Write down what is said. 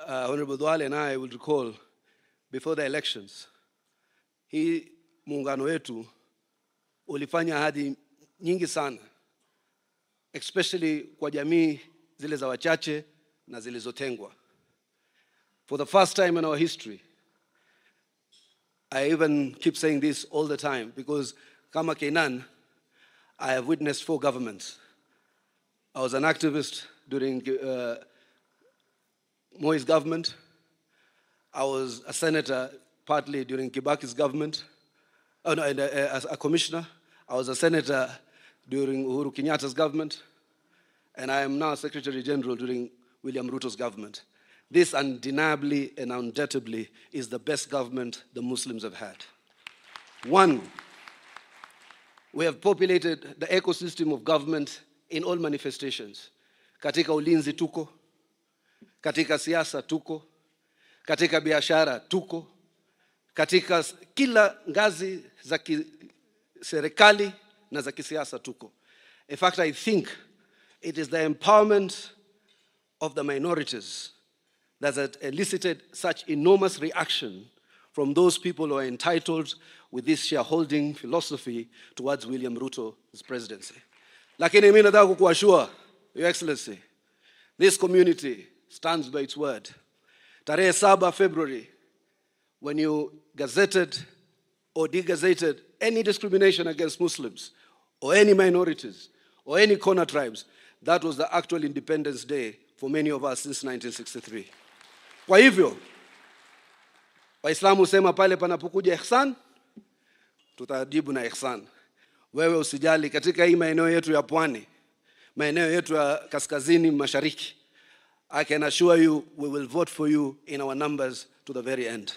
Honorable Duale and I will recall, before the elections, muungano wetu ulifanya ahadi nyingi sana, especially kwa jamii zile za wachache na zilizotengwa. For the first time in our history, I even keep saying this all the time, because kama Keinan, I have witnessed 4 governments. I was an activist during Moi's government. I was a senator partly during Kibaki's government. As a commissioner. I was a senator during Uhuru Kenyatta's government. And I am now Secretary General during William Ruto's government. This undeniably and undoubtedly is the best government the Muslims have had. 1, we have populated the ecosystem of government in all manifestations. Katika ulinzi tuko, katika siasa tuko, katika biashara tuko, katika kila ngazi za serikali na za kisiasa tuko. In fact, I think it is the empowerment of the minorities that has elicited such enormous reaction from those people who are entitled with this shareholding philosophy towards William Ruto's presidency. Lakini mimi nataka kukuashua, Your Excellency, this community stands by its word. Tarehe 7 February, when you gazetted or degazetted any discrimination against Muslims or any minorities or any corner tribes, that was the actual Independence Day for many of us since 1963. Kwa hivyo, Waislamu sema pale panapokuja ihsan, tutajibu na ihsan. Wewe usijali, katika hii maeneo yetu ya pwani, maeneo yetu ya kaskazini mashariki, I can assure you we will vote for you in our numbers to the very end.